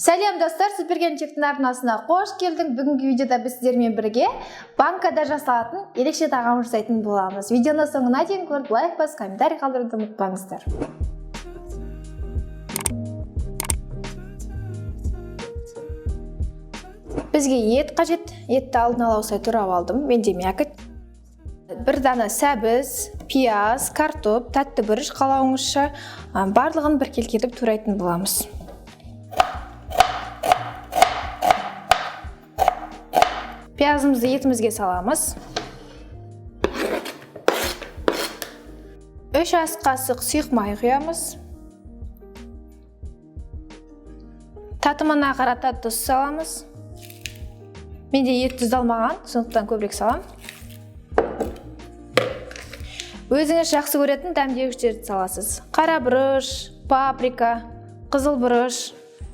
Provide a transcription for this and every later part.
Сәлем, достар! Супер Келіншектің арнасына қош келдің. Бүгінгі видеода біз сіздермен бірге банкада жасалатын ерекше тағам жасайтын боламыз. Видеоны соңына дейін көріп, лайк басып, комментарий қалдыруды ұмытпаңыздар. Бізге ет қажет. Етті алдын ала осылай турап алдым. Менде мякоть, бір дана сәбіз, пияз, картоп, тәтті бұрыш, қалауыңызша. Барлығын біркелкі етіп турайтын боламыз. Пиязымызды етімізге саламыз. 3 ас қасық сұйық май құямыз. Татымына қарата тұз саламыз. Менде ет тұздалмаған, сондықтан көбірек саламын. Өзіңіз жақсы көретін дәмдеуіштерді саласыз: қара бұрыш, паприка, қызыл бұрыш.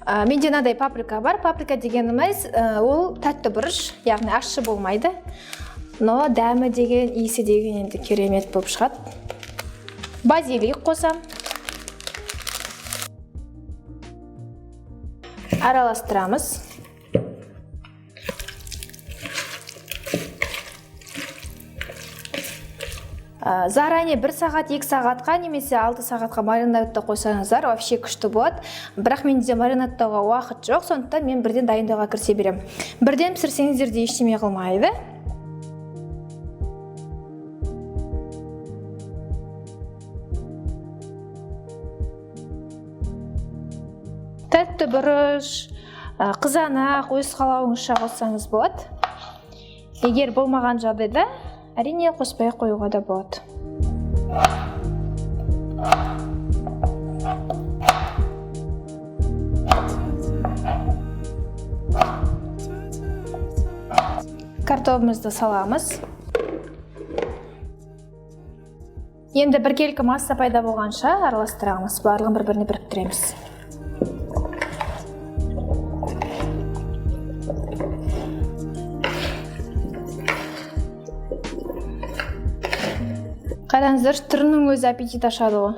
Менде мынадай паприка бар. Паприка дегеніміз ол тәтті бұрыш, яғни ащы болмайды, но дәмі деген, иісі деген енді керемет болып шығады. Базилик қосам. Араластырамыз. Заранее 1 сағат, 2 сағатқа немесе 6 сағатқа маринадта қойсаңыздар, вообще күшті болады. Бірақ менде маринадтауға уақыт жоқ, сондықтан мен бірден дайындауға кірісе беремін. Бірден пісірсеңіздер де ештеме қылмайды. Тәтті бұрыш, қызанақ, өз қалауыңызша қоссаңыз болады. Егер болмаған жағдайда, әрине, қоспай ақ қоюға да болады. Картобымызды саламыз. Енді біркелкі масса пайда болғанша араластырамыз, барлығын бір біріне біріктіреміз. Қараңыздаршы, түрінің өзі аппетит ашады ғой.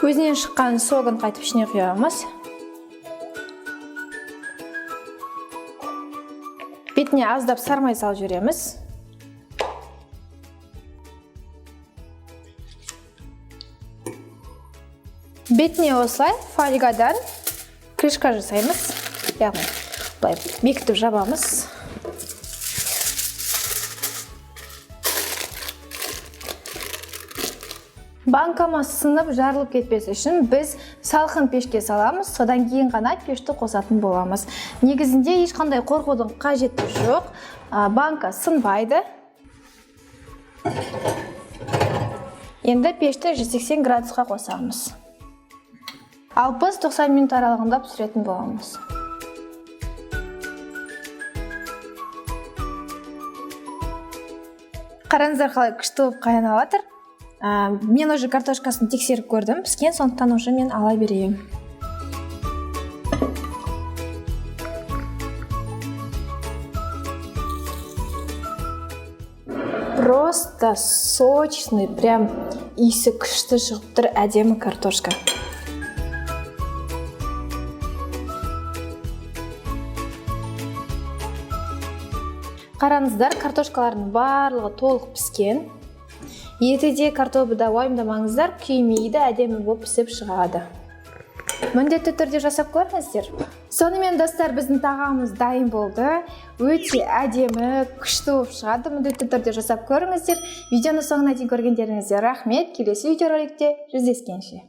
Өзінен шыққан согын қайтып ішіне құямыз. Бетіне аздап сармай салып жібереміз. Бетіне осылай фольгадан крышка жасаймыз, яғни былай бекітіп жабамыз. Банкамыз сынып, жарылып кетпес үшін біз салқын пешке саламыз, содан кейін ғана пешті қосатын боламыз. Негізінде ешқандай қорқудың қажеті жоқ, банка сынбайды. Енді пешті 180 градусқа қосамыз. 60-90 минут аралығында пісіретін боламыз. Қараңыздар, қалай күшті болып қайнап жатыр. Мен уже картошкасын тексеріп көрдім, піскен, сондықтан уже мен ала берейін. Просто сочный, прям иісі күшті шығып тұр, әдемі картошка. Қараңыздар, картошкалардың барлығы толық піскен. Еті де, картобы да, уайымдамаңыздар, күймейді, әдемі болып пісіп шығады. Міндетті түрде жасап көріңіздер. Сонымен, достар, біздің тағамымыз дайын болды. Өте әдемі, күшті болып шығады. Міндетті түрде жасап көріңіздер. Видеоны соңына дейін көргендеріңізге рахмет. Келесі видеороликте жүздескенше.